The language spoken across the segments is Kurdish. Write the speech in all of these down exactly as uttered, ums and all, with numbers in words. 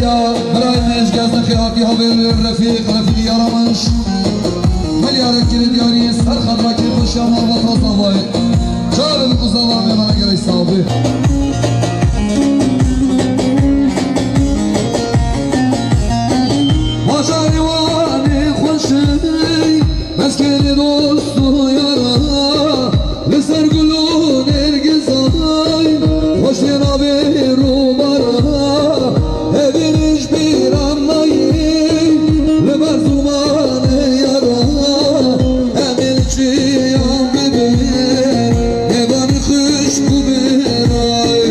Ya, birayê me ji Gezdexê hatî, havêr Refîq, Refîqî yara min. Milyarek kirê diyarî ser xatira kêfxweşiya malbata Zavayê. Çavê min ku Zava mêvana gelek sax bê. Bajarê Wanê xweş e, meskenê dost û yara. Li ser gul û nêrgizan, xweş tê navê rûbara. Hevîr ji bîran nayê, li ber zimanê yara. Em ê li çiyan bibin, mêvanî xwişk û birayê.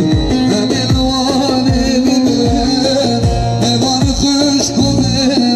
Em ê li Wanê bibin, mêvanî xwişk û birayê.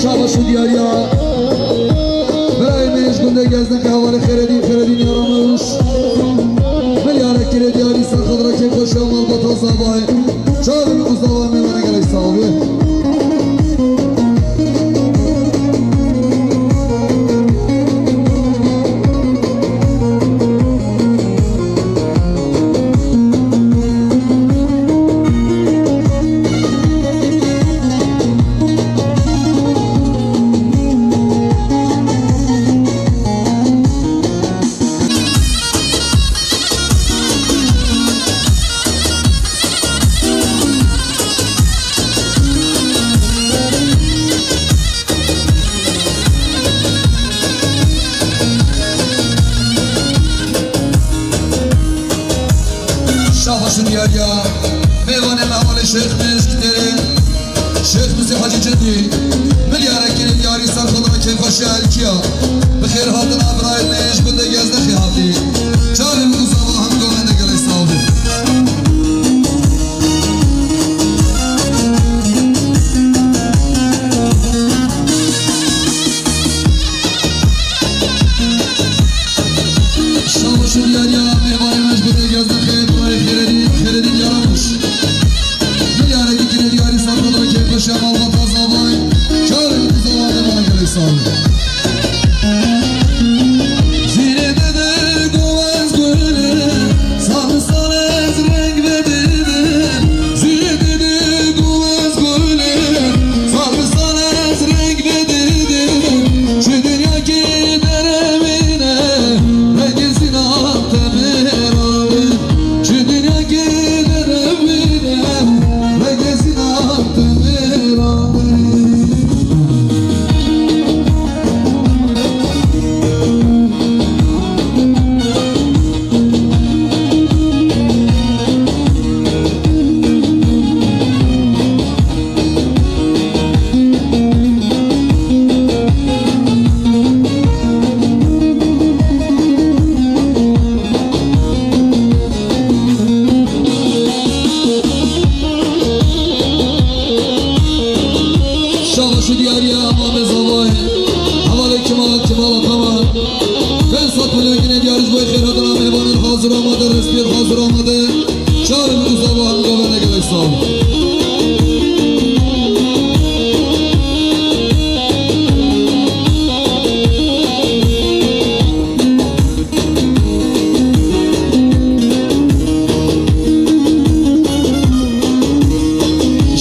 Şabaş û diyariya birayê me ji gundê Gezdexê, hevalê Xêredîn, Xêredîn yara min. Milyarek kirê diyarî ser xatira kêfxweşiya malbata Zavayê. Çavê min ku Zava mêvana gelek sax bê. Şabaş û diyariya mêvanê me hevalê Şêx Mîşkîtê, Şêx Musî Hacî Cindî, milyarek kirê diyarî ser xwe dira kêfxweşiya Elkiya. Bi xêr hatina birayê me ji gundê Gezdexê hatî. Çavê min û Zava hemû govende gelek sax bê. Şabaş û diyariya mêvanê me ji gundê Gezdexê, birayê Xêredîn, Xêredîn yara min. Milyarek kirê diyarî ser xwe dira kêfxweşiya malbata Zavayê. Çavê min ku Zava mêvana gelek sax bê. Jîrê dede govez gule, sal sal ez reng vedidim. Jîrê dede govez gule, sal sal ez reng vedidim. Çi dinya kê derewîne, rengê sîna temêra wî. Çi dinya kê derewîne, rengê sîna temêra wî. Şabaş û diyariya mamê Zavayê. Hevalê Kemal, Kemal Ataman. Pênc sed milyon kinê diyarî ji bo xêrhatina mêvanên hazir amade, restiyên hazir amade. Çavê min ku Zava hemû govende gelek sax bê.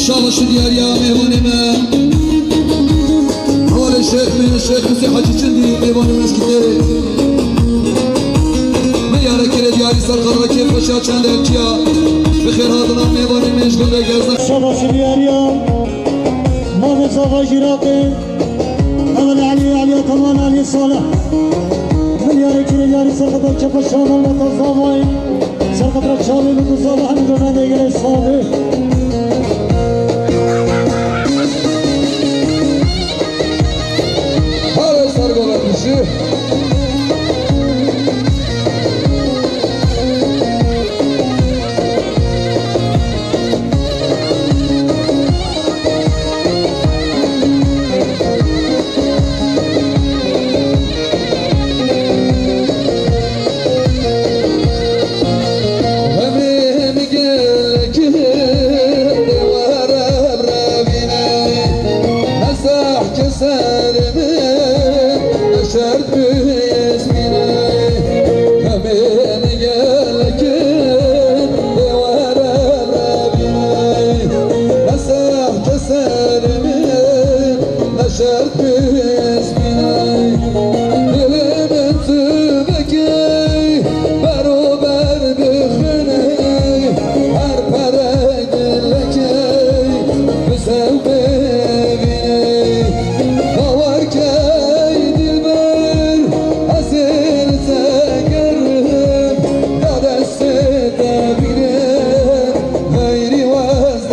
Şabaş û diyariya mêvanê me. Hevalê Şêx me, Şêx Musî Hacî Cindî, mêvanê me ji Kîtê. Milyarek kirê diyarî ser xatira kêfxweşiya çend Elkiya. Bi xêr hatina mêvanê me ji gundê Gezdex. Şabaş û diyariya mamê Zava Jîraqê. Hevalê Elî, Elî Ataman, Elî Salih. Yarı kiri yarı sakata çapa şamal bata zavay. Sakata çavi bu kuzala hem dönen de gele savi. Hale sargolar dişi. Neşert biz binay, dilê min tu vekey, berober bixwîney, her perey dilekey, bi sew bivîney. Bawer key dilber, ez ê li te gerim, ya destê te bînim, xeyrî wez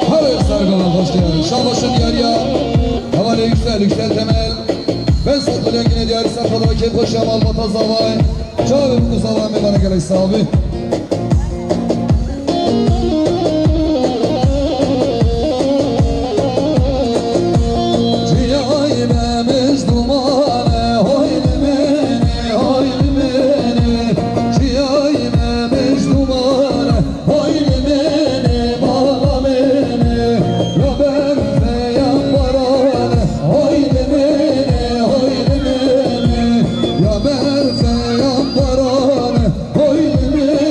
Her sergala hoş geldin. Şabaşın yarıya. Havale yüksel, yüksel temel. Ben satılıyor yine diğer safhada kep hoş yamal bata zavay. Çağırın bu zaman ve bana gerek sahibi. Çiyayê me mij dumane, hoy li menê, hoy li menê. Çiyayê me mij dumane, hoy li menê, bala menê. Ya berfeyan barane, hoy li menê, hoy li menê. Ya berfeyan barane, hoy li menê.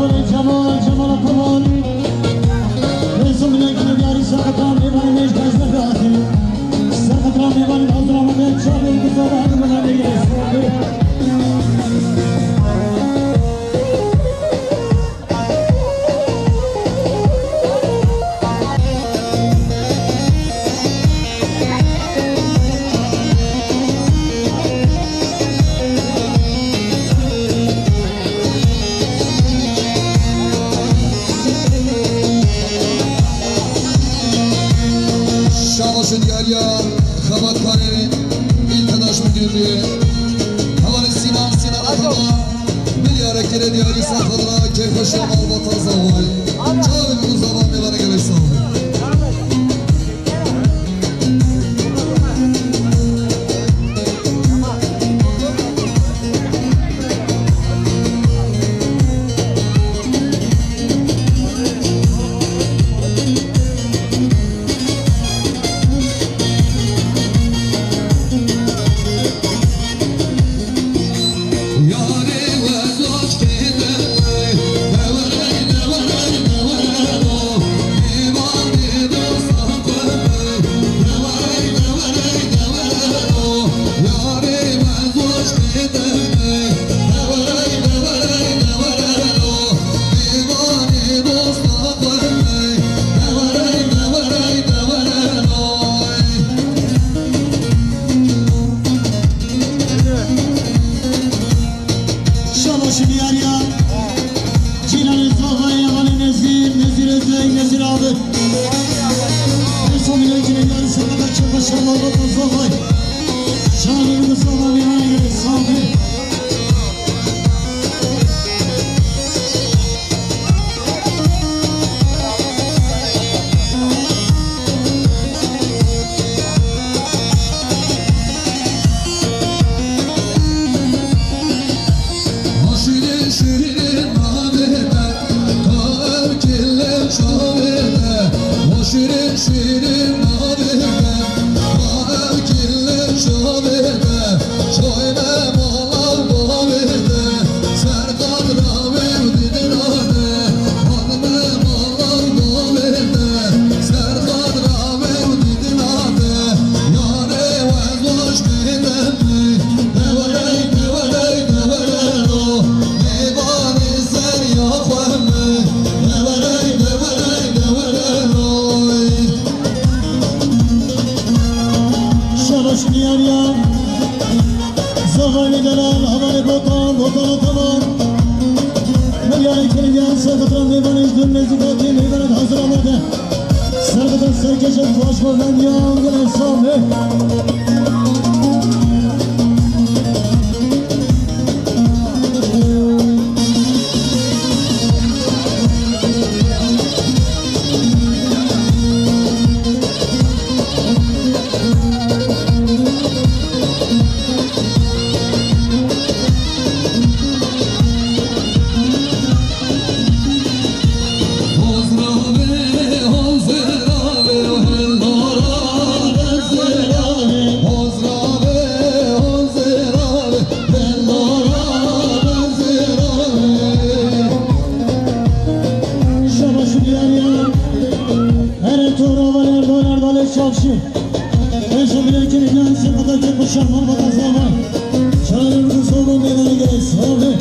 Cemal, Cemal Ataman. Resul Bilek, Diyarî Serqetan, Mêvanê Mêj Gajdeh Rahatî. Serqetan, Mêvanê Hazir Ahmet, Çavê Mustafa, Hadi Mehmet Egil. Şabaş û diyariya xebatkarê Îltedaş Müdürlüğü, hevalê Sinan, Sinan Ataman. Milyara kere diyarî Serqetan, keyfxweşiya malbata zavayê. Çavê Mustafa Mêvanê gelek sağ ol. Şabaş û diyariya Cîlanê Zavayê, Hevalê Nezîr, Nezîr Özbek, Nezîr abi. Esomî Leykinê Diyarî Serqetan, Çepa Şerla Bata Zavay. Şahin Mustafa Mîhanê Gelek Safi. Şirin şirin navê te, ka ev kile çavê te. O şirin şirin navê te, ka ev kile çavê te. Çoy me mala bavê te, Serqet ravê û didina te. Hat me mala bavê te, Serqet ravê û didina te. Yarê wez waş kê te. Şabaş diyariya. Zavayê delal, hevalê Botan, Botan Ataman. Milyarê kere diyarî Serqetan, Mêvanê ji dûr nêzîkatî, Mêvanê hazir amade. Serqetan serkêşe xweş be vendiyan, gelek sax be. Şabaş û diyariya. Here to ravan Erdal, Erdalê Çavşî. Eşo bile kiriyan, Serqetan, Çepa Şerla Bata Zavay. Çavê Mustafa Mîhanê Gelek Safi.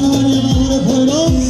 Aman ya, aman ya, Poyraz.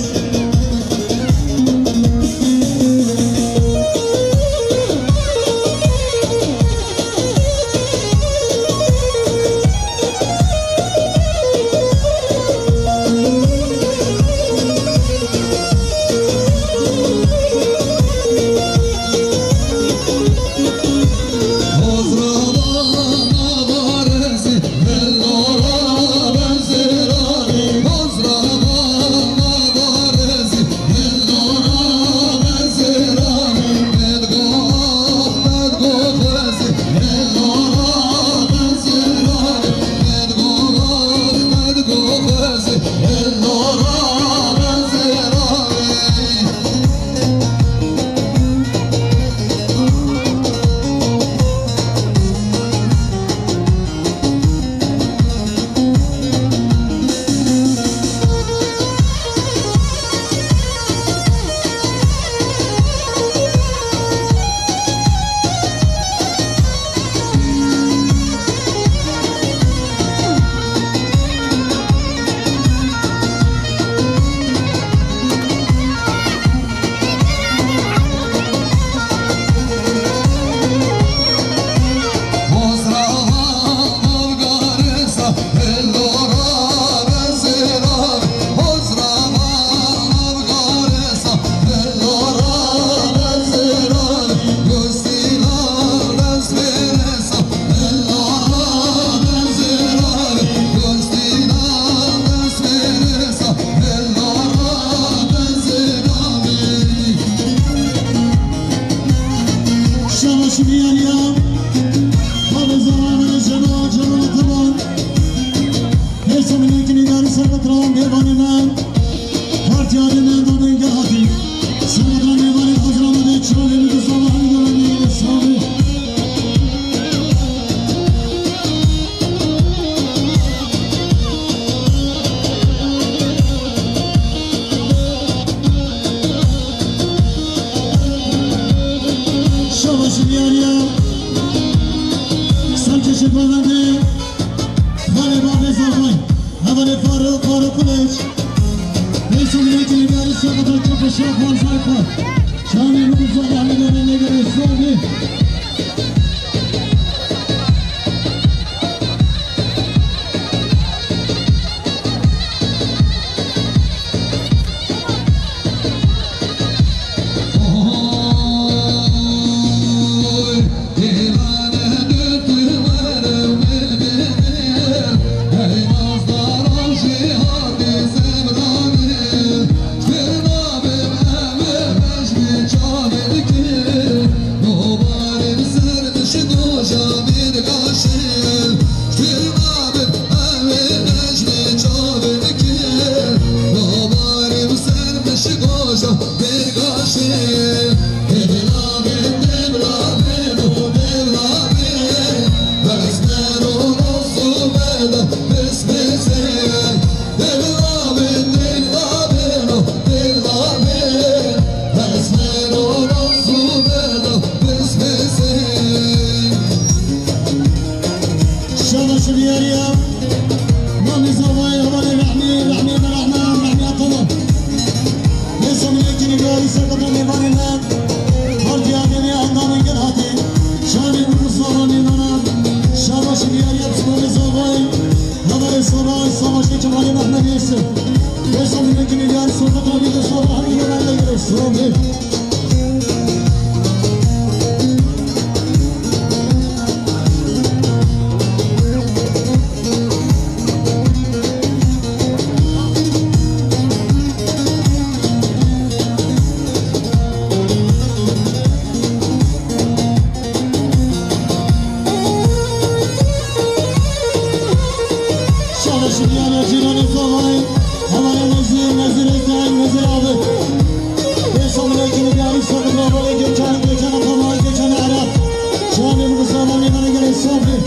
Şafan Zayfa. Şanê min zor hemî dönem negere sordu. Şabaş diyariya. Namê zavayê hevalê Rehmî, Rehmî Berehman, Rehmî Ataman. Nêsa min yekî nîgarî serkefta mêvanê me. Partiya Devê Endanên Gel hatî. Şanê min zava mêvana. Şabaş diyariya bi namê zavayê. Hevalê Savaş, Savaşê Kemalê Mehmed Yusuf. Nêsa min yekî nîgarî serkefta mêvanê. Savaş hemî mêvanê gerek. Savaş. Şabaş diyariya cîranê zavayê. Hevalê Nezîr, Nezîr Êkay, Nezîr abi. Nêsa min yekî nîgarî serkefta hevalê Gökhan, Gökhan Atamay, Gökhan Arap. Şanê min zava mêvana gerek. Savaş.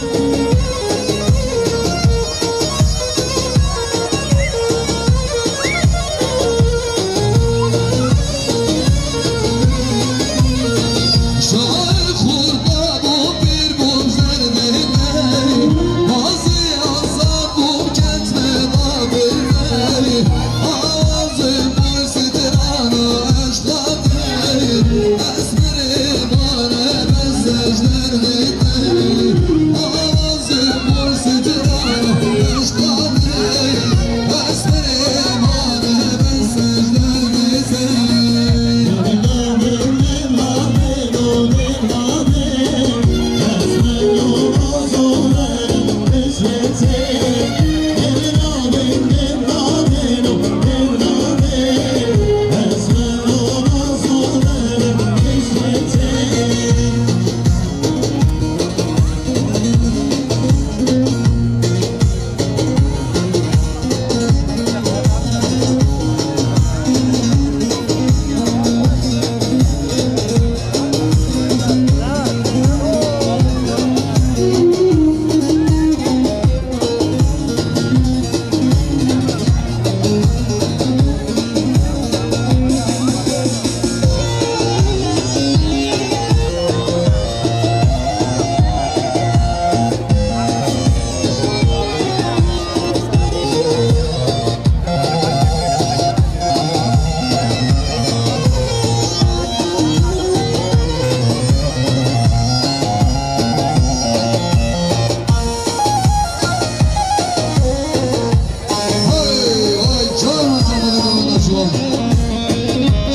Hey, ay, can, can, can, can, can.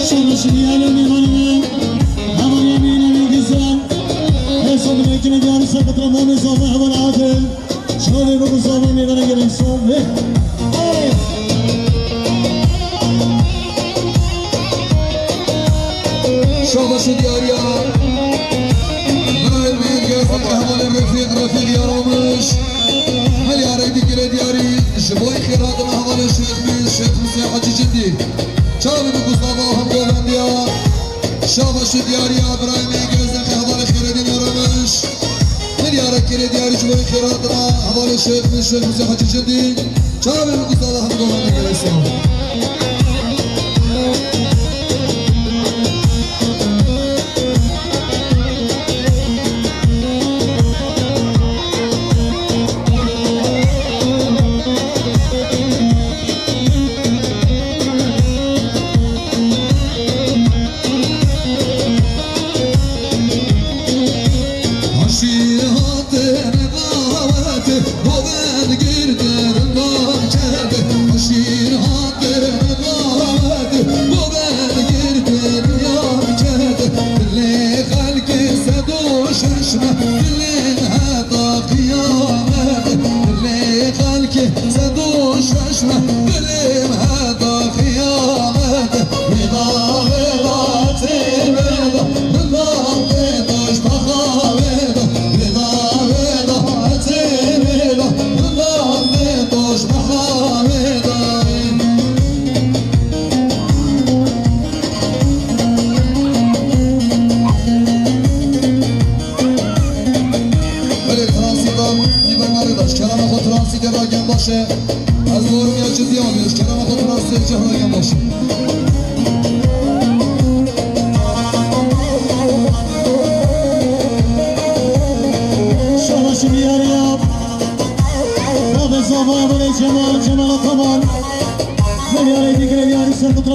Şunu, şunu, yani, bir bana, ama yemin ederim güzel. En son bir ekine bir arı sakatına, mami, zava, hemen, hadi. Şöyle bir bu zava, bir bana gelin, son bir. Hey. Şabaş û diyariya birayê min Gözde hevalê Refîq, Refîq Yaramiş. Milyarek dî kire diyarî ji bo xêrhatina hevalê Şêx Mîr, Şêx Husên Hecî Cindî. Çavê min ku zava hem govendiya. Şabaş û diyariya birayê min Gözde hevalê Xêredîn Yaramiş. Milyarek kire diyarî ji bo xêrhatina hevalê Şêx Mîr, Şêx Husên Hecî Cindî. Çavê min ku zava hem govendiya.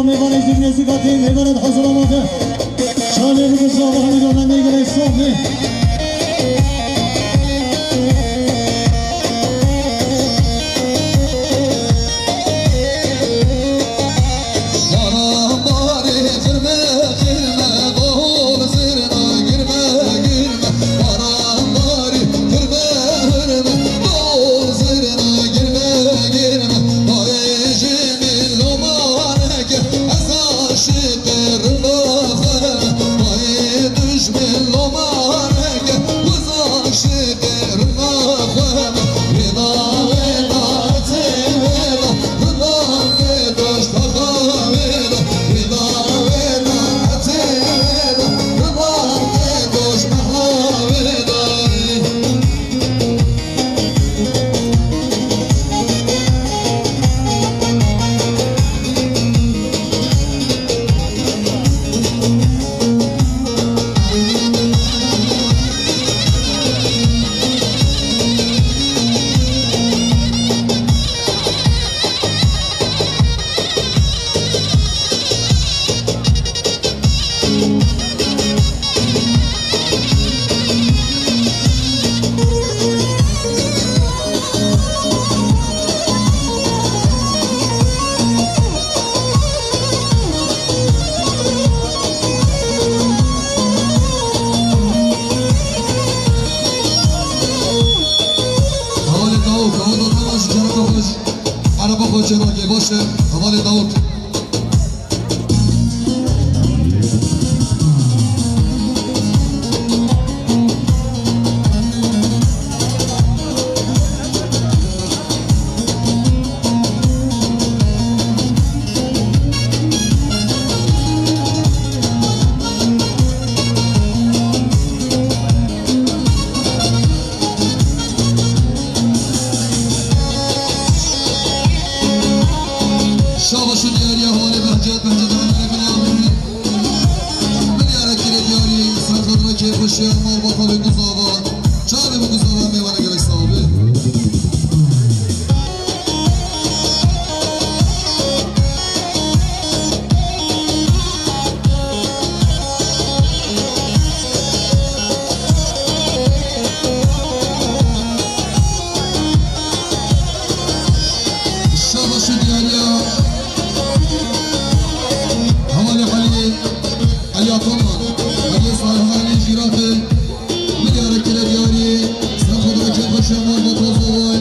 Mêvanê jî nêzîka tê, mêvanê di huzura me de. Şanê bigir zava hemî dona nêgirê soxê. Baran barî, xirme, xirme, dol zirna, girme, girme. Baran barî, xirme, xirme, dol zirna, girme, girme. Barê ji min lomaneke, ez aşiqê rima xwe me. Barê dijmin lomaneke, ez aşiqê rima xwe me. Wêna, wêna, etê wêna. Hevalê Dawud, Dawud, Dawud, ji kerema xwe, ji ereba xwe çênakê, baş e, hevalê Dawud. Şabaş û diyariya holê Behcet, Behcet Hanım'ın evine alın. Milyara kire diyarî, ser xatireke xweşiya malbata ve buzava. Çavê buzava mêvana gelek sağ ol. Şabaş û diyariya. Hevalê Elî, Elî Ataman, Elî Salih, Elî Jîratê, milyara kire diyarî, ser xwe dike xweşiya mal batoz oy.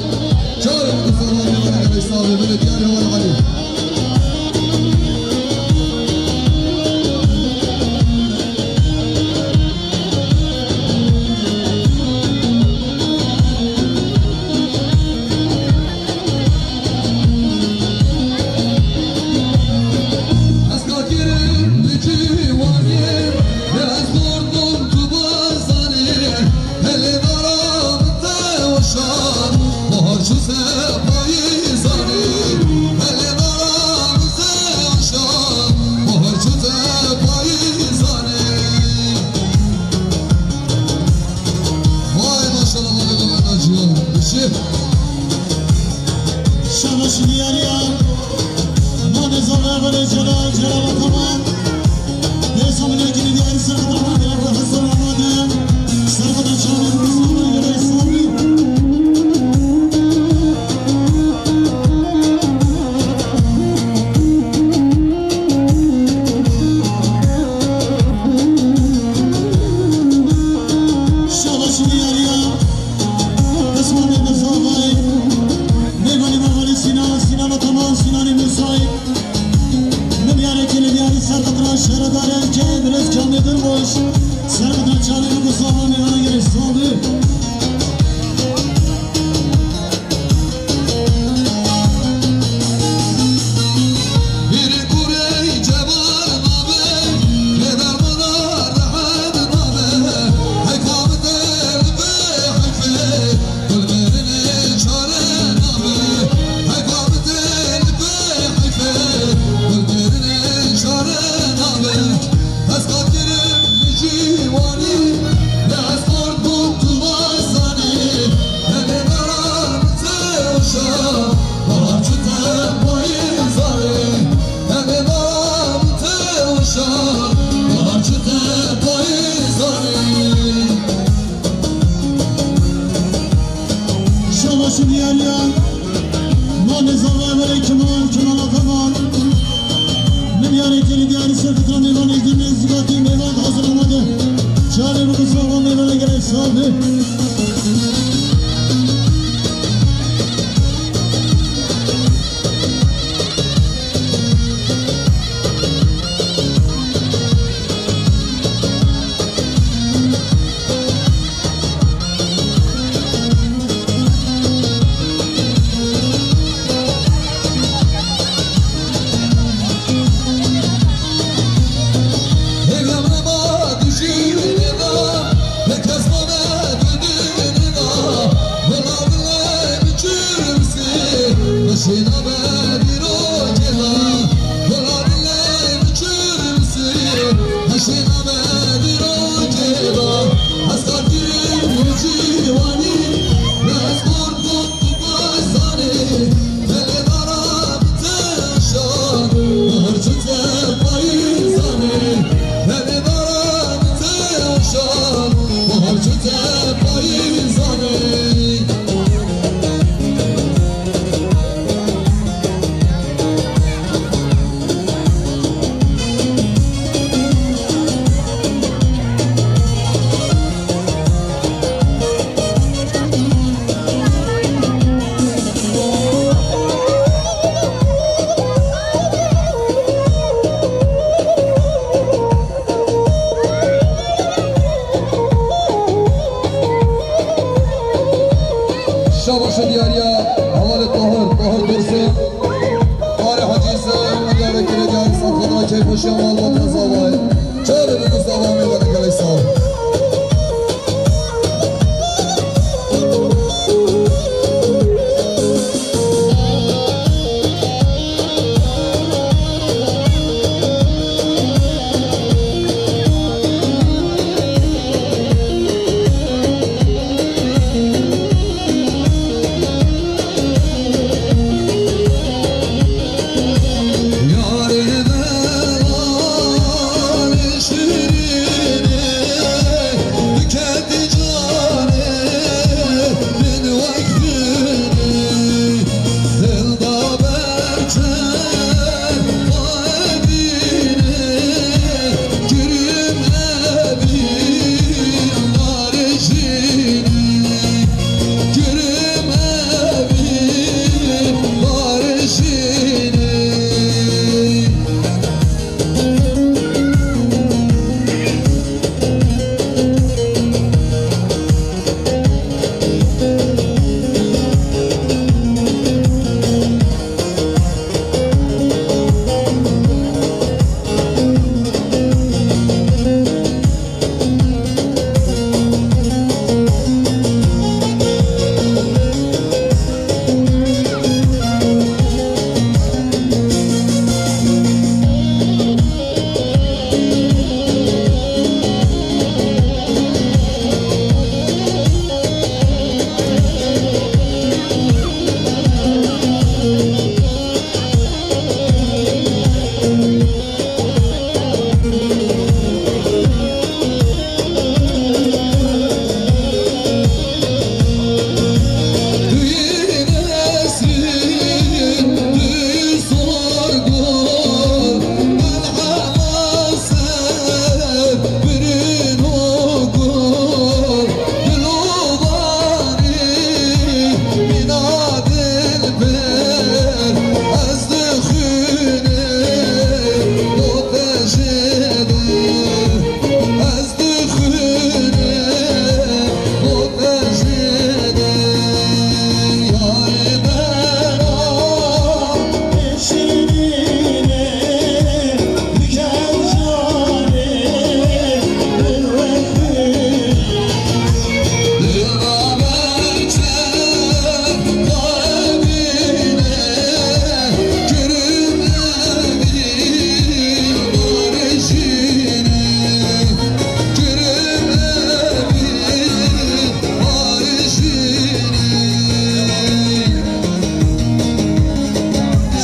Çarê buzava mêvana gelek sağ ol, belê diyarî hevalê Elî. Ez kakirim li ciwanê, ez dordon tu bazanê, helê dara min te weşan, bahar çû se payîzanê, helê dara min te weşan, bahar çû se payîzanê. Vay maşallah, vay maşallah, ciwan. Bişi. Şabaş diyariya. Nane zora vere cela, cela tamam. Desa min ekini diyari sarı tamam. Diyari hazır olmadı. Sarı da çağırın. Sarı da çağırın. Şabaş diyariya. Qismê Mirzavayê. Mêvanê me valî Sînan, Sînan Ataman, Sînanê Musayê. Min diyarê kelê diyarî ser qatra şeredare, cayê dirêj camê Durmuş. Ser qatra çavê min ku zava mêvana gelê sabir. Yarışa katılan Meyvan Ejder'in zikati Meyvan hazır olmadı. Çağrı bu kısa olan Meyvan'a gerek sağ olun. Şabaşa diyariya hevalê Tahir, Tahir Dursun. Tarê Hecî Yusuf, diyare kire diyare sağ kadına keyf hoşya mal bak zava. Çare bu zava meyvana gelek sağ.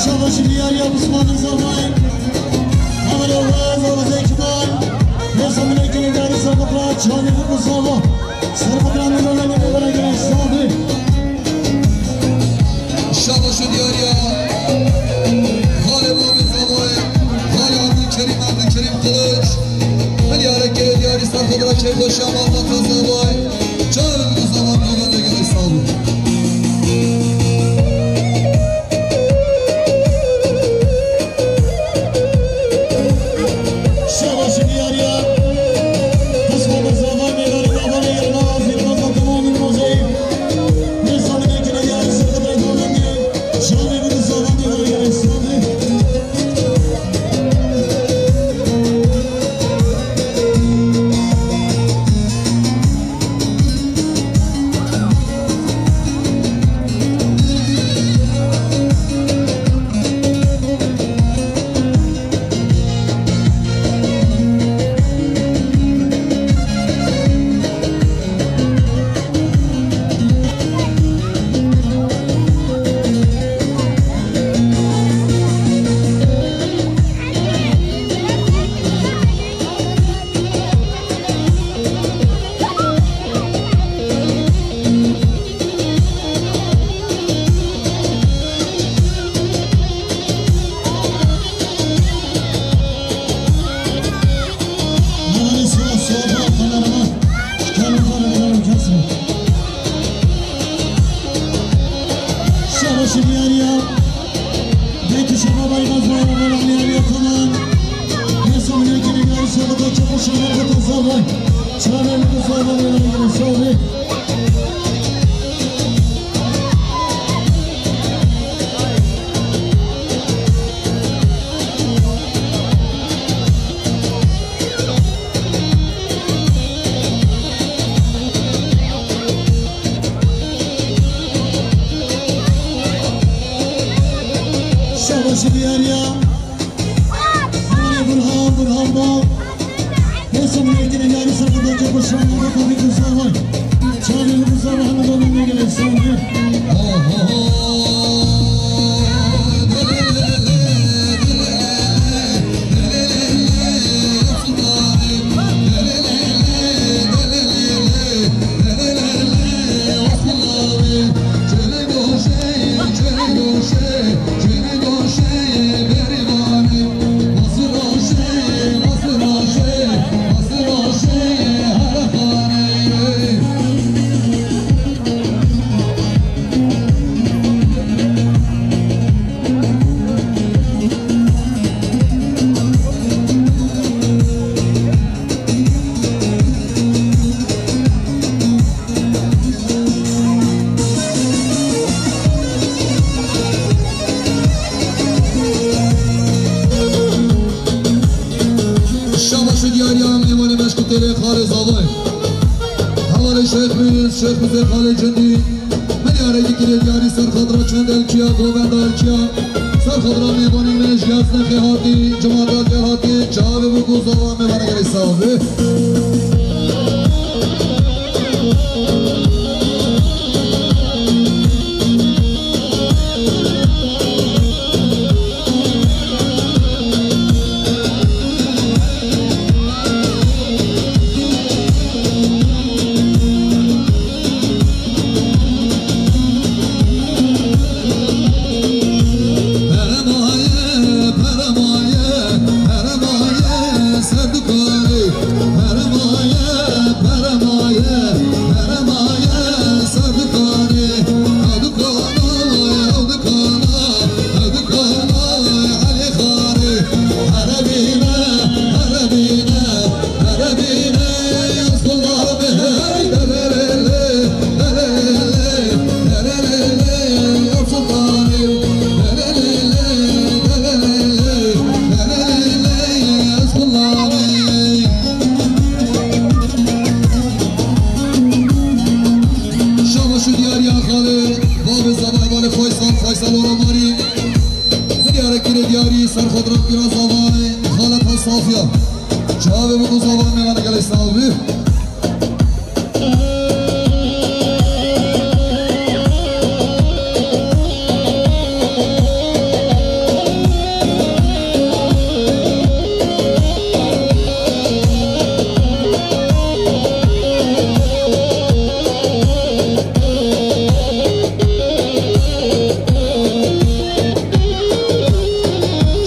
Şabaş diyar ya Osman'ın zamanı. Amre Oğuz, Oğuz Ekber. Yaşamına gelin gari sabıklar, çağını bu sabah. Serbakanın yollarını bana gelen sahibi. Şabaş diyar ya. Hale Muhammed Zavay. Hale Abdülkerim Çek hoşa malbata zavay, çağırın bu zaman devamlı gelirse alın. Şabaşın yarıya, kısmı bu zaman meydanı yabanı Yılmaz, Yılmaz Akın'ın mozayı. Şabaşın yarıya. Belki şababa imaz bayramı Ali Ali Ataman. Neyse, bunu yine yarı şabada çok hoş olmadı. Tamam. Çağırın bu zaman yarı yine şabi. Şabaşi diyar ya. Hadi Burhan, Burhan bak. Neyse, bu yekine yarı sırada çok hoşlandı. Tabii ki zaman. Çağırın bu zaman, hani dönmeye gelen sonra. Şabaş û diyariya mêvanê meşk û têlê xalê zavay. Hevalê Şêx Mîz, Şêx Mîzê xalê Cindî. Min diyarê dikirê diyarî ser xatira çend elçiya, govenda elçiya. Ser xatira mêvanê me ji Yaznexê hatî, Cimandal gel hatî, çavê bû ku zava mêvana gelê sav be. Şabaş û diyariya xalê, bavê zavay, hevalê Faysal, Faysal Oramarî. Diyarê kirê diyarî, ser xwe diran pîra zavay, xalet ha safiya. Çavê bû ku zavay mêvana gelê sav be.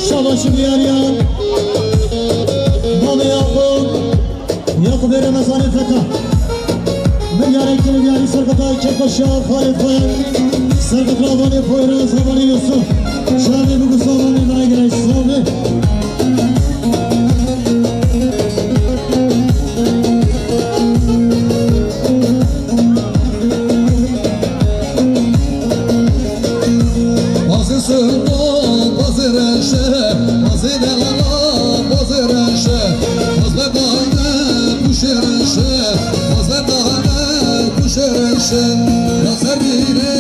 Şabaş û diyariya. Bavê Yaqûb. Vê Remezanê feka. Milyarê kilî diyarî serketa Kêfxweşiya Xalid Xweyar. Serketa Avalê Poyraz, Avalê Yusuf. Şanê bi gusavanê me girê savê. Bazê sunda, bazê reşe, bazê delala, bazê reşe, baz berdane, kuşê reşe, baz berdane, kuşê reşe, ya ser bînê,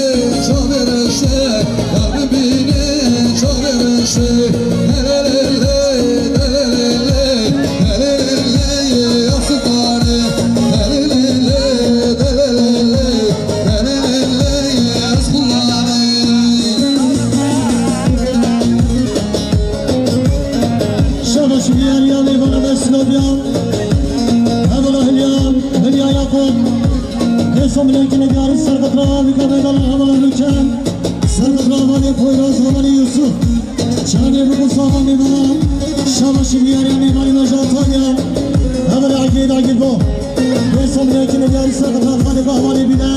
çavê reşe, ya min bînê, çavê reşe, hele lê lê, hele lê lê, hele lê lê, ya sultanê, hele lê lê, hele lê lê. Şabaş diyariya mêvana me Slavya. Hevala hilya, hilya Yakup. Hêsa milekine diyarî serketa Avika Meydana hevala Lüken. Serketa Avalê Poyraz, Avalê Yusuf. Çavê bi gusavanê me, şabaşî diyariya mêvanê me ji Antalya. Hevalê Egîd, Egîd bo. Bê somriyekî me diyarî serketa Xalê Bahmanê bîne.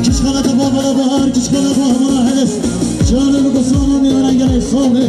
Kişxaneta Bahmana Bahar, kişxaneta Bahmana Heles. Çavê bi gusavanê me, gelek somrê.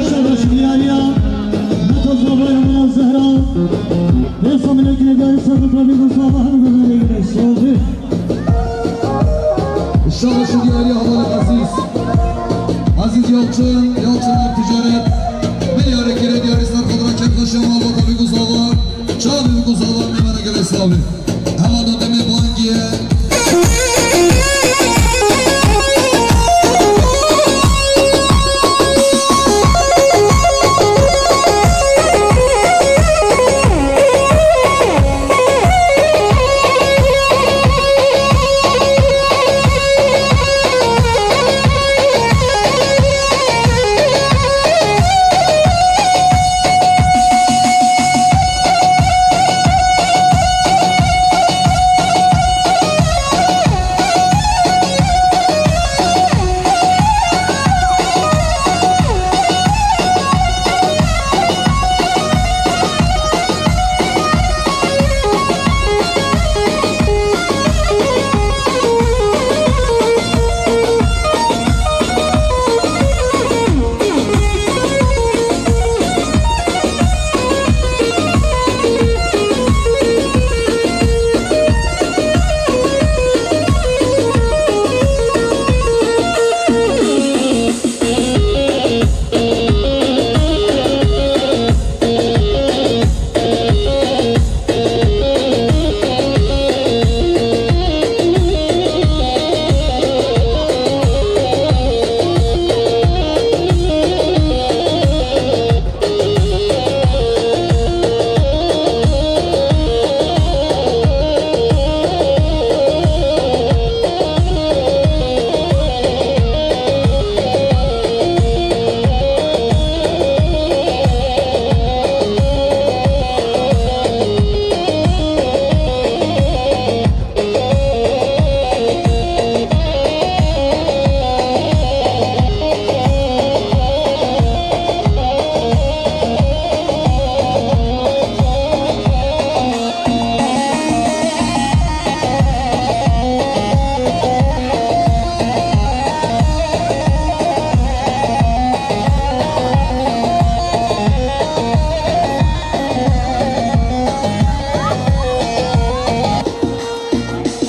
Şabaş diyariya, Metoz Babaya Mala Zehra. Dêsa milekine gayet sakın tabi Mustafa Hanım Ömer'e göre sordu. Şabaş diyariya Havalê Aziz. Aziz Yalçın, Yalçın Ticaret. Milyarê kere diyarî ser xwe dira kefxweşiya malbata Bîgûz Axa. Çavê Bîgûz Axa mêvana gelek slavê. Hevalda demê bangî ye.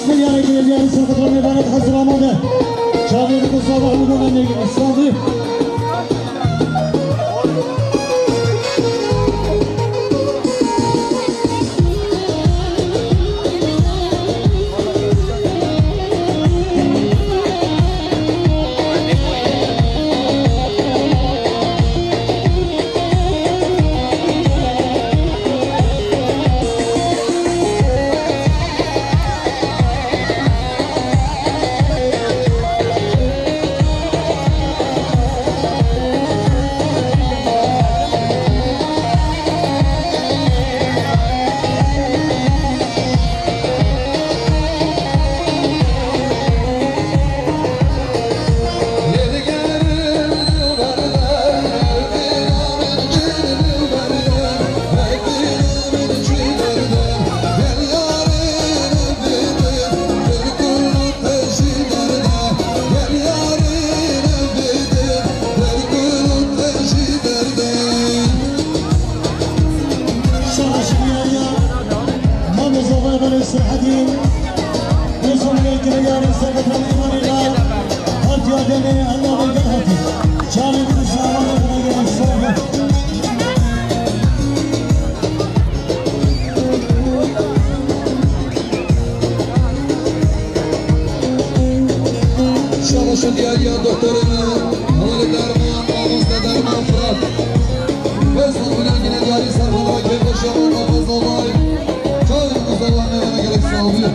Milyarê gelê diyarî serketa mêvanet hazir amade. Çavê bi Mustafa Hemîd Ömer Negin, Îslamî. Şabaş û diyariya doktorê me, hevalê derman, mamoste derman Firat. Feyzal Gulengînê diyarî serxwe dira kêfxweşiya me, Feyzal Bey. Çavê min Mustafa me, gelek sax bî.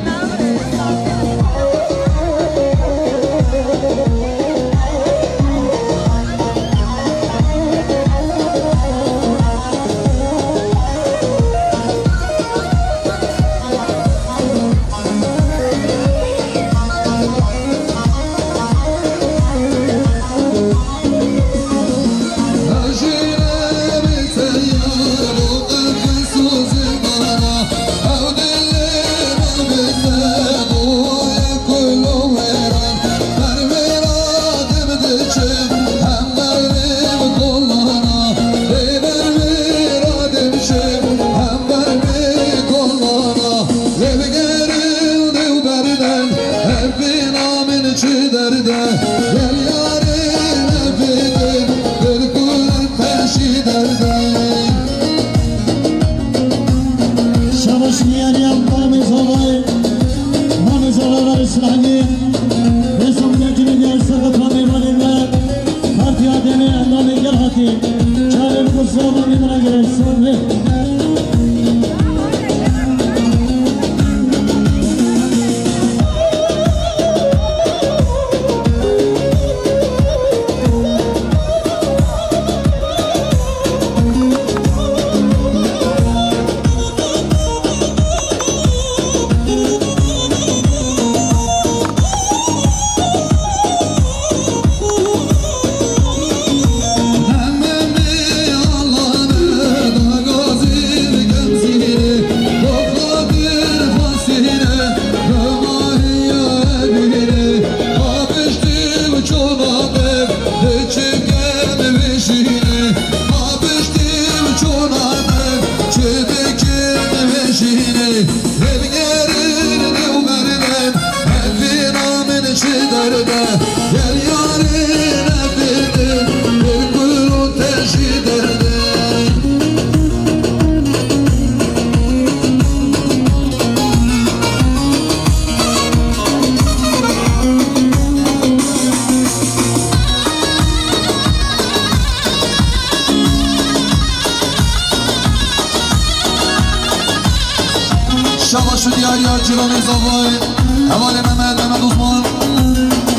Çi derde gel yarê nefidin, bir kulen teşî derde. Şabaş diyariya Mamê Zavayê, Mamê Zavayê Îsmaîlî, Rêsomînekî diyar Serqet Ramê Valê me, Partiya Demê endamê gel hatî, çavê bi Mustafa Ramê me gerek sor be. Çi derde, gel yarê nefidin, bir kulun teşî derde. Şabaş û diyariya cîranê Zavayê, hevalê Mehmet, Mehmet Osman.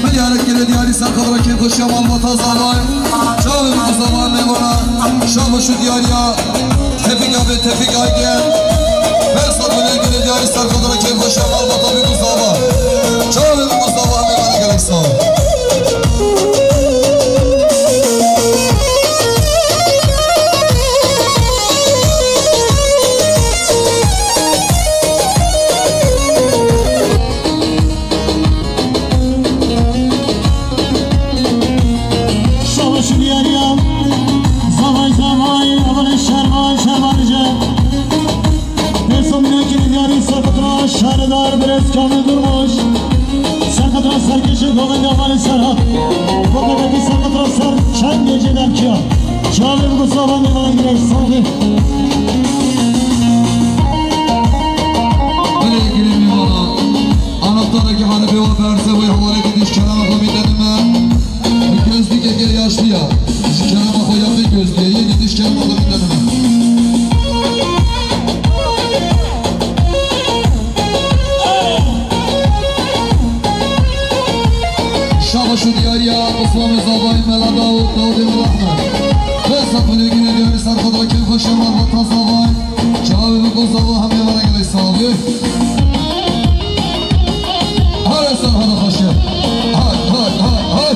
Milyarek kilo diyarî ser xwe dira kêfxweşiya malbata Zavayê. Çavê min Zavayê mêvana. Şabaş û diyariya Tevfîk abi, Tevfîk Aygin. Feyzal Gulengînê diyarî ser xwe dira kêfxweşiya malbata Mustafa. Çavê min Mustafa mêvana, gelek sax. Şabaş û diyariya, zavay zavay, hevalê şervan, şervan ce. Pêso minekî diyarî Serqet ra, şaredar birêz Kamil Durmuş. Serqet ra serkêşê govendê hevalê Serhat. Govendekî Serqet ra ser çend gecê derkiya. Çavê bi Mustafa mêvana girek sax be. Belê girê mêvana. Anahtarekî erebê wa berse wê hevalekî diş kerema xwe bîtenime. Gözlükeke yaşlı ya. Ji kerema xwe ya vê gözlüğe. Yê diş kerema xwe bîtenime. Şabaş û diyariya Osman Zavayê Mela Dawud, Dawudê Mela Ahmed. Feyzal Gulengînê diyarî ser xwe dira kêfxweşiya malbata Zavayê. Çavê min ku Zava hemê vere gelek sax bî. Hare ser hare xweşe. Hay, hay, hay, hay.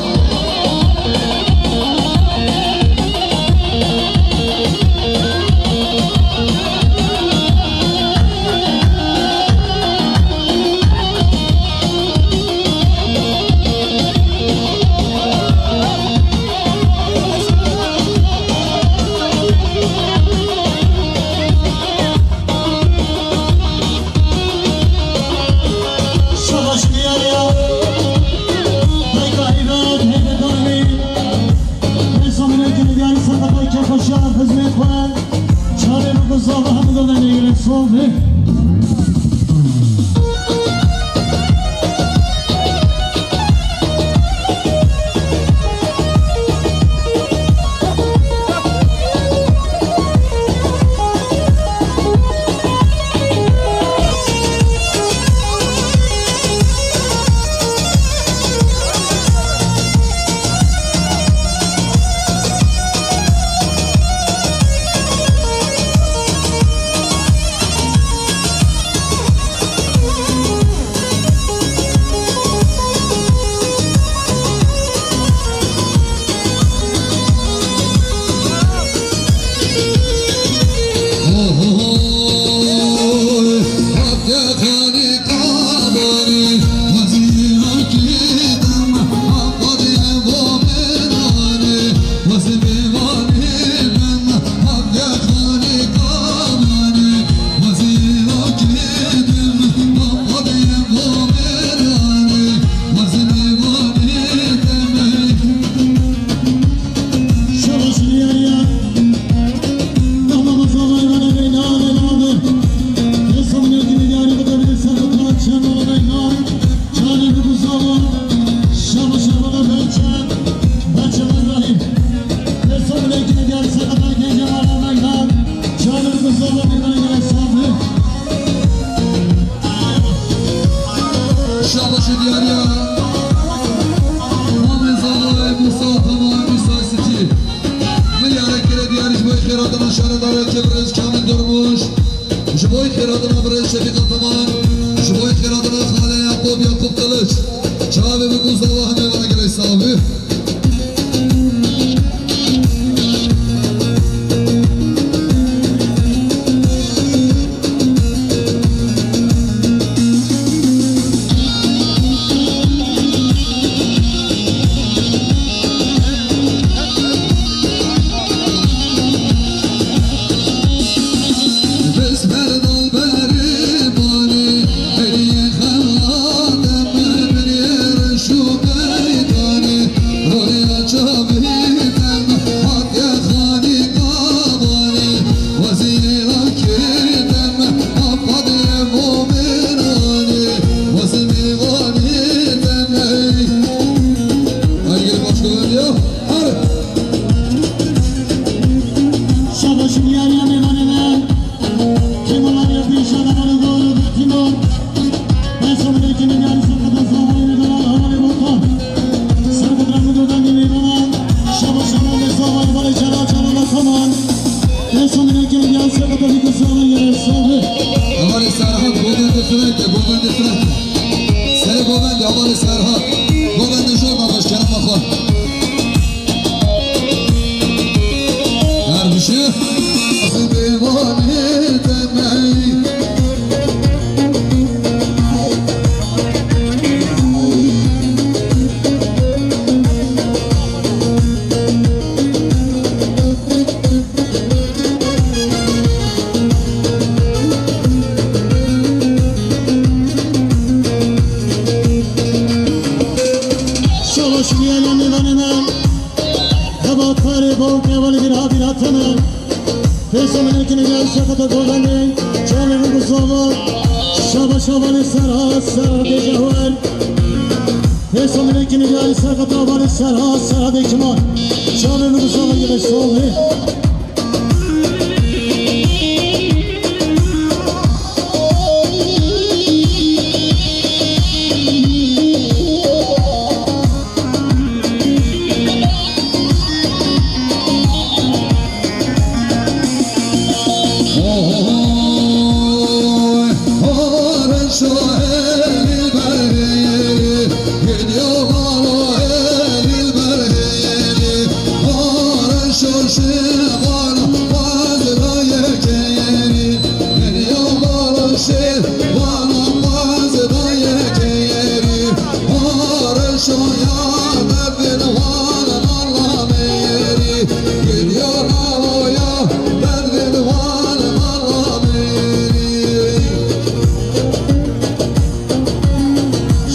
Şabaş diyar ya mêvanê me. Kêmolan ya pêşa da balo gor û Tîmor. Pêso min ê kî nîgar serketa zavalê me bela hevalê bota. Serketa min do dengê mêvanan. Şabaş hevalê zaval balê çera çera la saman. Pêso min ê kî nîgar serketa vî ku zaval yere sabe. Hevalê Serhat, govende Frank, govende Frank. Serê govende, hevalê Serhat. Govende jor navaş kerema xwe. Her bişe. Mêvanê demeyî. Şabaş diyar ya mêvanê me. Heba karê bawkê hevalê vîra vîra tene. Pêso min ê kî nîgar serketa govende. Çavê min ku zava. Şabaş hevalê Serhat, Serhat dê cehwer. Pêso min ê kî nîgar serketa hevalê Serhat, Serhat dê kima. Çavê min ku zava yere sabe.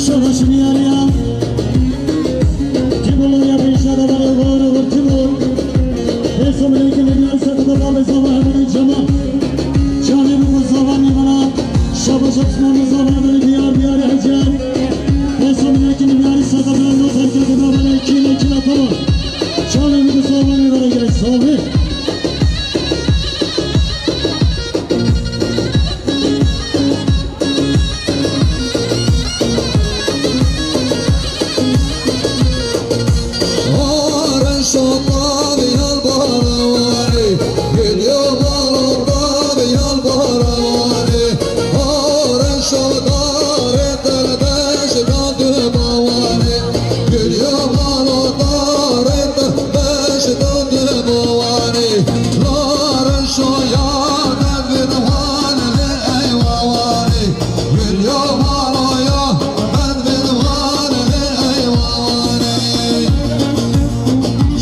Şabaş diyar ya. Kêmolan ya pêşa da balo gor û Tîmor. Pêso min ê kî nîgar serketa zavalê zava hevalê Cemal. Çavê min ku zava mêvana. Şabaş Osman min zava hevalê diyar diyarê Hecer. Pêso min ê kî nîgar serketa zavalê kî nîgar kî la tava. Çavê min ku zava mêvana yere sabe.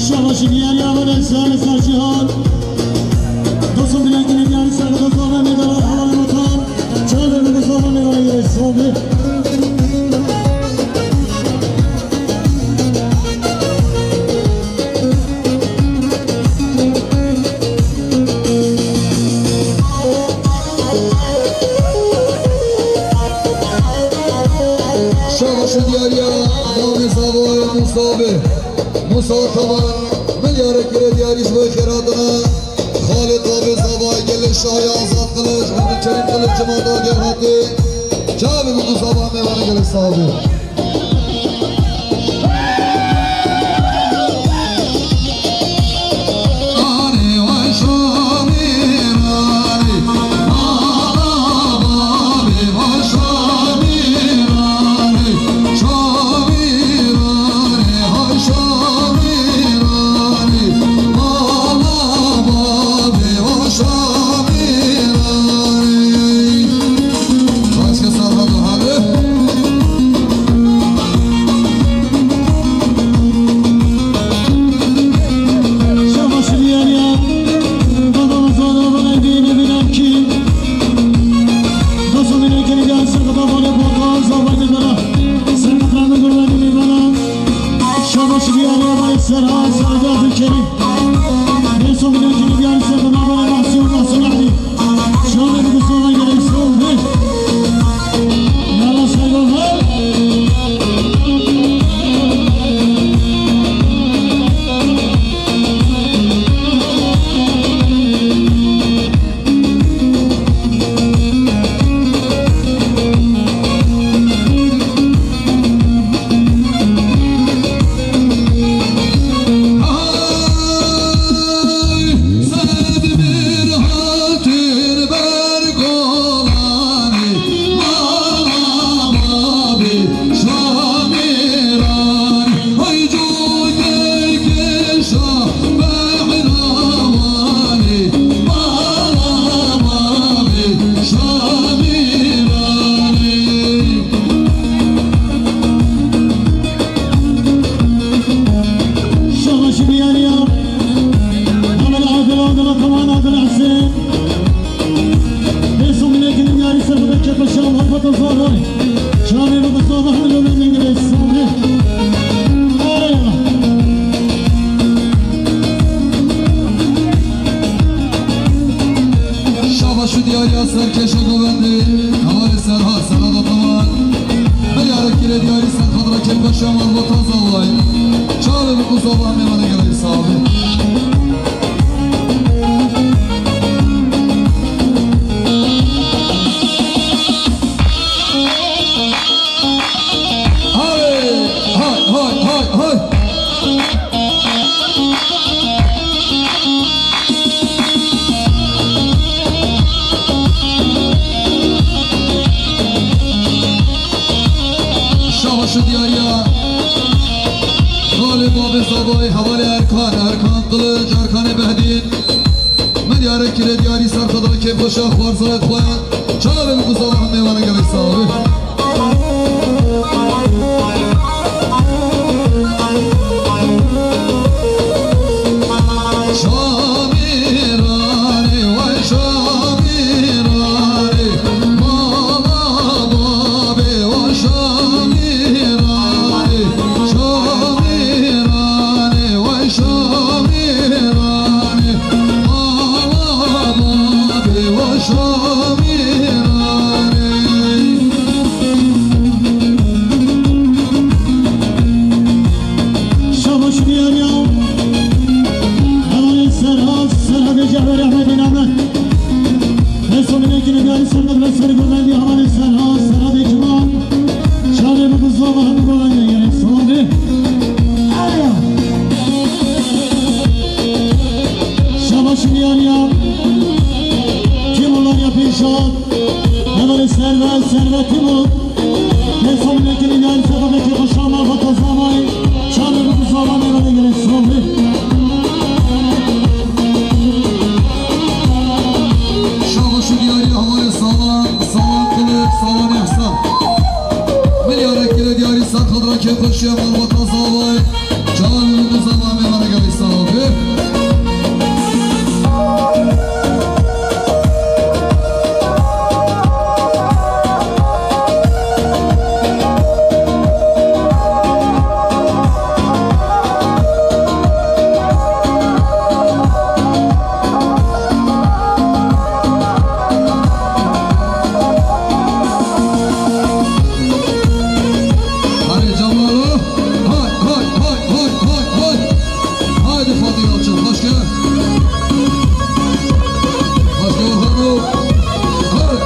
Şabaş diyar ya hevalê Serhat, Serhat Cihan. Dostum, bilekini diyar serketa zava mêvana hevalê Rotan. Çavê min ku zava mêvana yere sabe. Şabaş diyar ya, navê zava Musa be. Musa Taban, milyarê kire diyarî ji bo xêr hatine. Xalê Tavê Zava, gelê Şahê Azad Kılıç, Mehmet Çelik Kılıç, Cuma Dager hatî. Çavê min ku zava mêvanê gelek sax be. Diyariya. Hemen Adil, Adil Ataman, Adil Hüseyin. Resul Bilek'in diyari sırrı ve kefeşe Muhammed Azarvay. Çağrı ve Mustafa Hamdi Ömer'in gibi Sami. Araya. Şabaş û diyariya serkeşa govendê, hevalê Serhat, Serhat Ataman. Milyarek kire diyarî ser xatira kêfxweşiya malbata zavayî. Çavê bi ku zava mêvanê gelê saxbî. Hay, hay, hay, hay, hay. Şabaş û diyariya. Xalê Babê Zavayê, hevalê Erkan, Erkan Kılıç, Erkanê Behdîn. Min diyare kire diyarî ser xwe da kêfxweşa xwarzayet xwe. Çavê bi ku zava hemê wana gelê saxbî. Şamîranê, vay Şamîranê, mala babê, vay Şamîranê, Şamîranê, vay Şamîranê, mala babê, vay Şamîranê. Şabaş diyar ya. Hevalê Serhat, Serhatê Cevher Ehmedê Namet. Resul Bilek'in diyari sırrı ve sırrı govendê hevalê Serhat, Serhatê Kemal. Çavê bi ku zava hemû govendê gelê saxbî. Aya. Şabaş diyar ya. Timurlar ya Pêşat. Hevalê Servet, Servet Timur. Resul Bilek'in diyari sırrı ve kefeşa malbata zavayî. Çavê bi ku zava mêvanê gelê saxbî. Şabaş û diyarî hevalê Salan, Salan Kılıç, Salan Ehsan. Milyarek kire diyarî ser xatira kêfxweşiya malbata zavayî. Çavê bi ku zava mêvanê gelê saxbî. Hadi Cemalo. Hay, hay, hay, hay, hay, hay. Haydi Fatih Yalçın, başka. Başka Orhan yok. Hadi.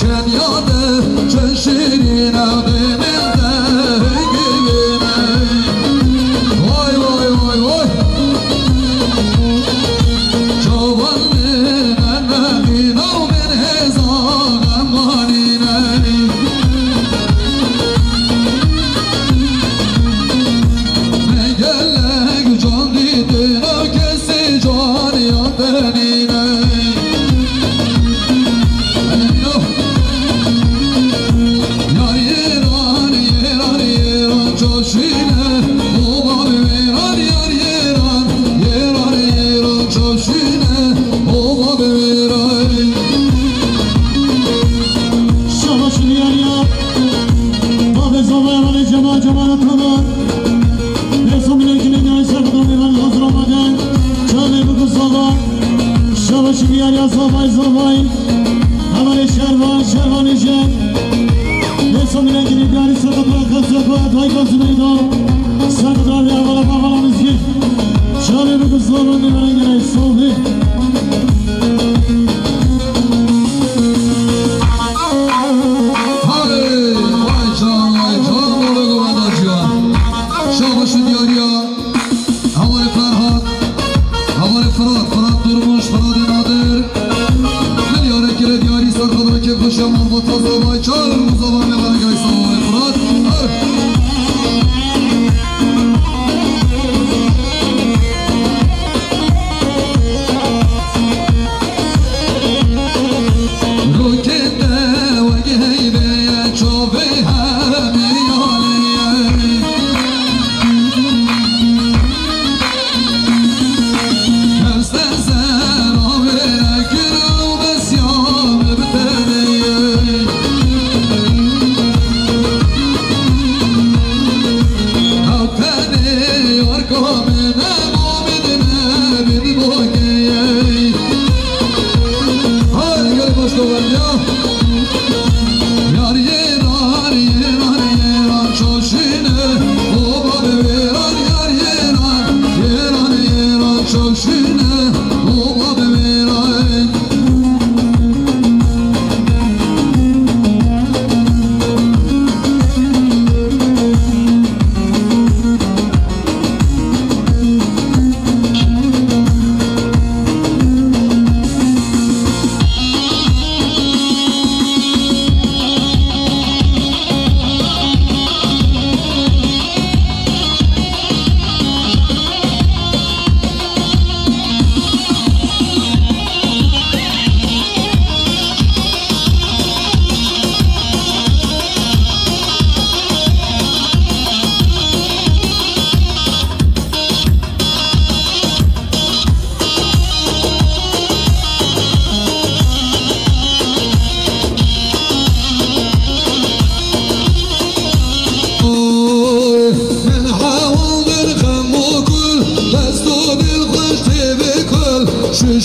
Kenya de çeşirîne, deminde givine. Vay, vay, vay, vay. Çavan min, min, min, min, hêza, min, min, min. Me gelek can dîtin, kesî can ya te nîne. Yar yeran, yeran, yeran çoşîne, oba bi wêran, yar yeran, yeran, yeran çoşîne, oba bi wêran. Şabaş diyar ya. Babê zavaya hevalê Cemal, Cemal Ataman. Resul Bilek'in diyari sırrı ve kefeşa malbata zavayî. Çavê bi ku zava. Şabaş diyar ya zavay, zavay. Hevalê Şervan, Şervan Êjen. Resul Bilek'in diyari sırrı ve kefeşa malbata zavayî. Serdar ya hevala, hevala mizgîn. Çavê bi ku zava mêvanê gelê saxbî. Hey, vay can, vay can, oğlu Guvenda Civan.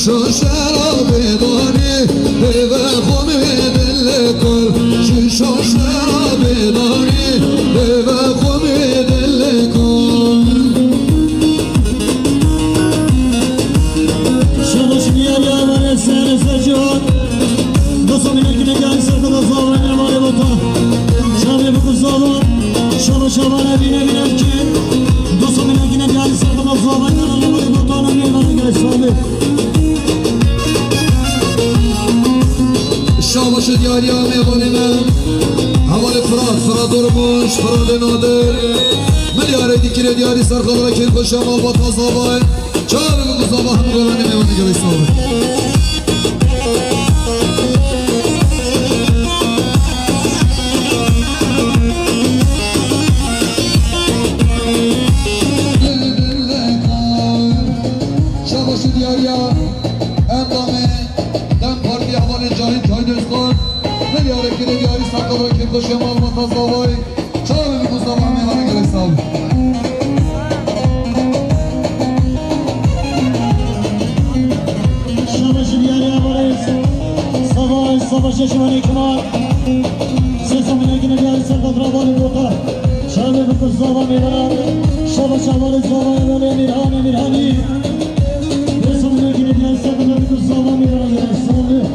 Şaşera bêdanî, dêve xwe mê dilê kar. Şaşera bêdanî, dêve xwe mê dilê kar. Şabaş diye ya var, ser ser can. Dosta bile kine gel, sakın da zorla ne var, vatan. Şabe bu kız zorla. Şabaş var, bine bine ki. Dosta bile kine gel, sakın da zorla ne var, vatan. Ne var, gel, şabe. Şabaşê diyariya mêvanê me. Hevalê Firat, Firat Durmuş, Firatê Nadir. Milyarê dikire diyarî serxalra kêrxweşa malbata zavay. Çavê min ku zava hemû golanê mêvanê gelek sağ olun. Şabaşê diyariya endamê DEM Partî hevalê Cahit Çaydoskan, milyarê kirê diyarî serxalra kêrxweşa malbata zavay. Çavê min ku zava mêvanê gelek sağ olun. Şabaşê diyariya hevalê zavay, savaşê şivanê Kemal. Sesa min ekine diyarî serxalra hevalê Bota. Şabe bi ku zava mêvana. Şaba şabarê zava evvelê Emirhan Emirhanî. Bêso min ekine diyarî serxalra bi ku zava mêvana. Sağ olun.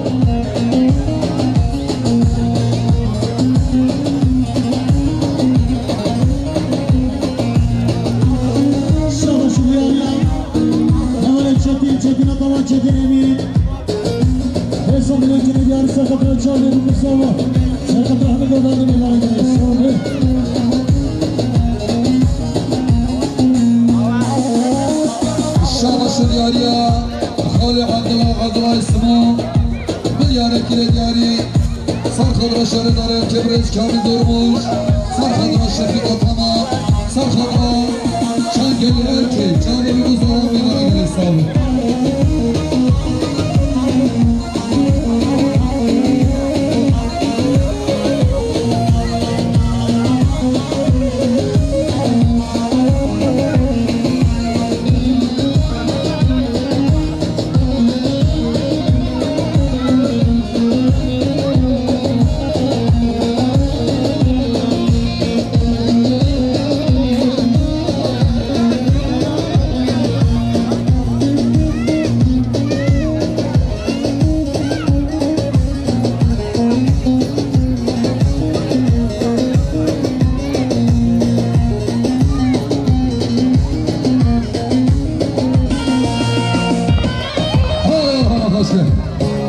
Şaba şu diyariya. Hevalê Çetin, Çetin Ataman, Çetin Emin. Hêsan bilekine diyar serxatira çavê bi kusava. Serxatira hemî godanê mêvanê gelek sağ olun. Şabaşê diyariya Xalê Abdullah, Abdullah Simo. Milyarê kirê diyarî. Serxatira şaredarê Kebirêz Kamîl Durmuş. Serxatira Şefîk Atama. Serxatira Çangel Erkê, çavê min ku zava mêvanê gelek sağ olun.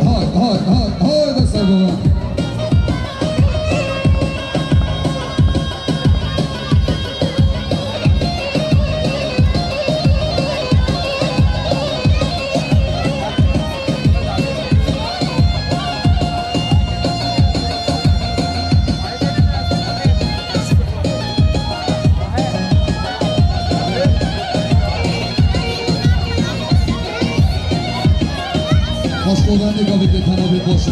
Hay, hay, hay, hay, dest sağ olun. Başkodan da gavê tê tenabê baş e.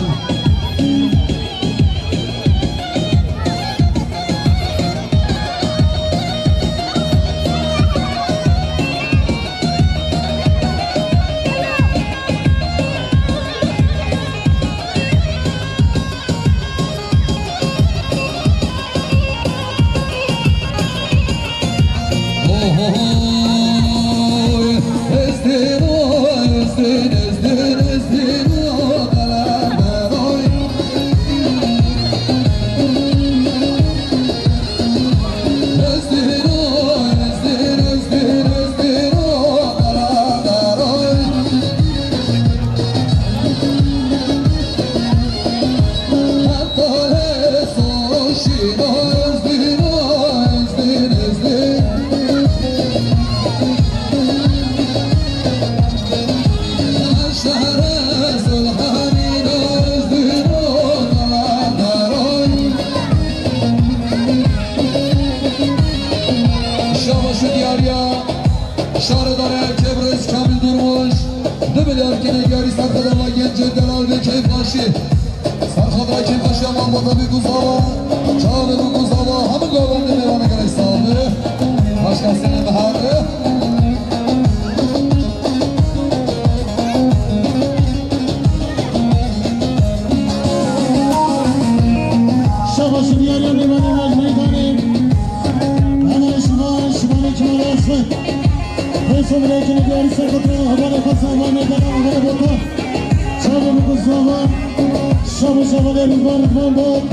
Şabaşê diyariya. Şaredarê Kebirêz Kamîl Durmuş, du milyar kêlê diyarî serxedema gencê delal bê keyfbaşî. Serxedema keyfbaşî ya malbata bê ku zava, çavê bê ku zava, hemû gavendê mêvanê gelek sağ be. Başkasine mihare. Somrêkini diyarî serkeftin hevalê xwe zavan ê dela hevalê bota. Çavê min ku zavan, şav û şavalê Rizvan, Rizvan bot.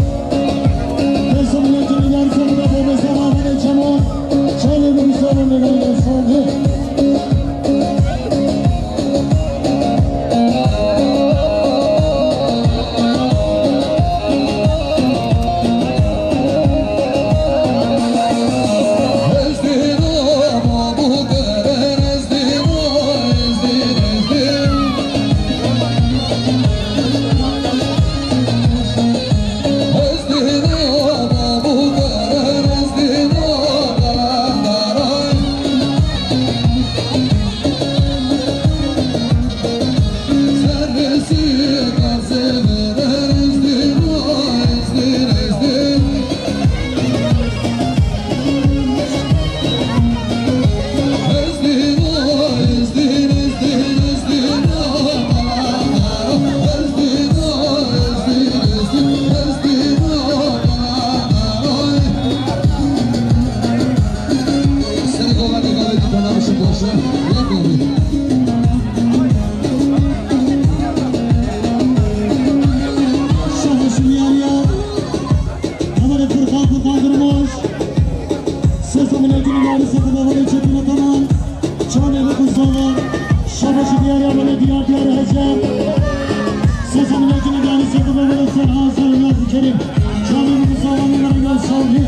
Ê somrêkini diyarî serkeftin hevalê zavan hevalê Çemo. Çavê min ku zavan ê dela hevalê bota. Hevalê Furkan, Furkan Durmuş. Sesa milletini maalesef hevalê Çetin Ataman. Çavê min ku zavan. Şabaşi diyarî hevalê Diyar, Diyar Hecem. Sesa milletini maalesef hevalê Serhan, Serhan Kerim. Çavê min ku zavan, hevalê Diyar Savcı.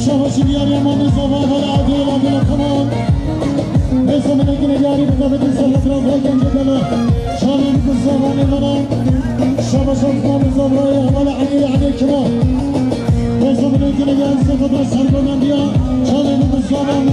Şabaşi diyarî hevalê Mezava, hevalê Adil, Adil Ataman. Bêsa min ekine diyarî bi qevetin serhedra xwe gence dela. Çavê min ku zavanê min a. Şabaş Osman Mezava, hevalê Elî, Elî Kima. Bêsa min ekine diyarî serhedra sergodandiya. Çavê min ku zavan